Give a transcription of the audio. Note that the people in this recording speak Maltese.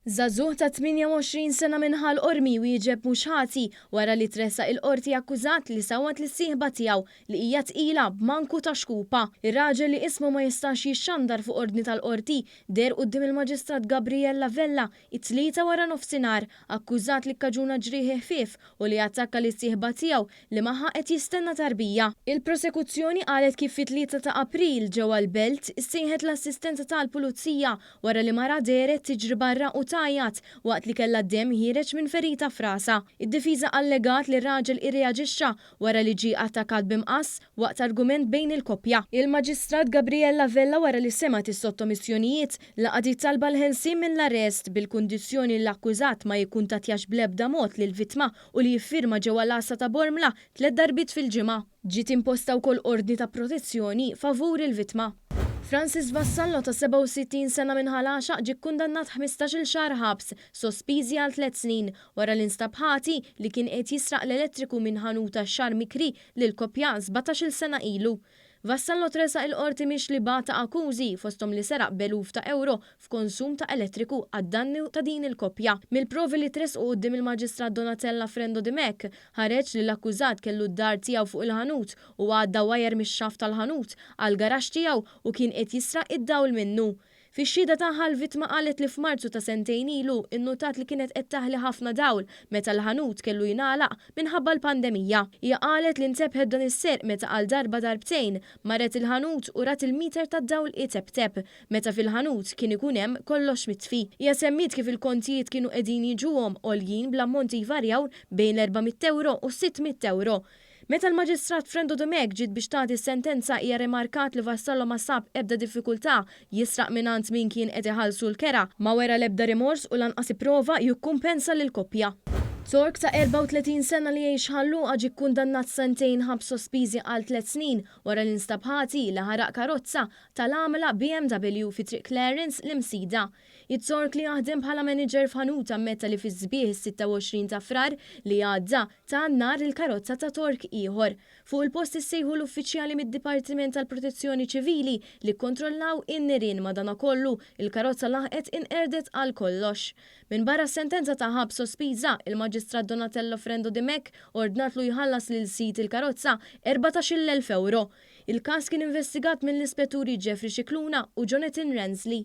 Żagħżugħ ta' 28 sena minn Ħal Qormi wieġeb mhux ħati wara li tressaq il-Qorti akkużat li sawwat lis-sieħba tiegħu li hija tqila b'manku ta' xkupa. Ir-raġel li ismu ma jistax jixxandar fuq ordni tal-Qorti deher quddiem il-Maġistrat Gabriella Vella it-Tlieta waranofsinhar akkużat li kkaġuna ġrieħi ħfief u li attakka lis-sieħba tiegħu li magħha qed jistenna tarbija. Il-Prosekuzzjoni qalet kif fit-3 ta' April ġewwa l-Belt issejħet l-assistenza tal-Pulizija wara li mara dehret tiġri barra u tgħajjat waqt li kellha d-demm ħiereġ minn ferita f'rasha. Id-difiża allegat li r-raġel irreaġixxa wara li ġie attakat b'imqass waqt argument bejn il-koppja. Il-Maġistrat Gabriella Vella wara li semgħet is-sottomissjonijiet, laqgħet it-talba għall-ħelsien mill-arrest bil-kundizzjoni li l-akkużat ma jikkuntattjax bl-ebda mod lill-vittma u li jiffirma ġewwa l-għassa ta' Bormla tlett darbiet fil-ġimgħa. Ġiet imposta wkoll ordni ta' protezzjoni favur il-vittma. Francis Vassallo ta' 67 sena minn Ħal Għaxaq ġie kkundannat 15-il xahar ħabs sospiżi għal tlett snin wara li nstab ħati li kien qed jisraq l-elettriku minn ħanut tax-xagħar mikri lil koppja 17-il sena ilu. Vassallo tressaq il-Qorti mixli b'għadd ta' akkużi fosthom li seraq b'eluf ta' ewro f'konsum ta' elettriku għad-dannu ta' din il-koppja. Mill-provi li tressqu quddiem il-Maġistrat Donatella Frendo Dimech, ħareġ li l-akkużat kellu d-dar tiegħu fuq il-ħanut u għadda wajer mix-xaft tal-ħanut għall-garaxx tiegħu u kien qed jisraq id-dawl minnu. Fix-xhieda tagħha l-vittma qalet li f'Marzu ta' sentejn ilu nnutat li kienet qed taħli ħafna dawl meta l-ħanut kellu jingħalaq minħabba l-pandemija. Hija qalet li ntebħet b'dan is-serq meta għal darba darbtejn marret il-ħanut u rat il-meter tad-dawl iteptep meta fil-ħanut kien ikun hemm kollox mitfi. Hija semmiet kif il-kontijiet kienu qegħdin jiġuhom għoljin bl-ammonti jvarjaw bejn l-erba' mitt ewro u s-sitt mitt ewro. Meta l-Maġistrat Frendo Domecq ġiet biex tagħti s-sentenza hija rrimarkat li Vassallo ma sab ebda diffikultà jisraq mingħand min kien qed iħallsu l-kera, ma wera l-ebda rimors u lanqas ipprova jikkumpensa lill-koppja. Tork ta' 34 sena li jgħix Ħal Luqa ġie kkundannat sentejn ħabs sospiżi għal tlett snin wara li nstab ħati li ħaraq karozza tal-għamla BMW fi Triq Clarence, l-Imsida. It-Tork li jaħdem bħala manager f'ħanut ammetta li fiż-sbieħ is-26 ta' Frar li għadda, ta n-nar lill-karozza ta' Tork ieħor. Fuq il-post issejħu l-uffiċjali mid-Dipartiment tal-Protezzjoni Ċivili li kkontrollaw in-nirien madanakollu il-karozza laħqet inqerdet għal kollox. Minbarra s-sentenza ta' ħabs sospiża, il-Maġistrat Donatello Frendo Dimech ordnatlu jħallas lil sid il-karozza 14,000 ewro. Il-każ kien investigat mill-Ispetturi Jeffrey Scicluna u Jonathan Ransley.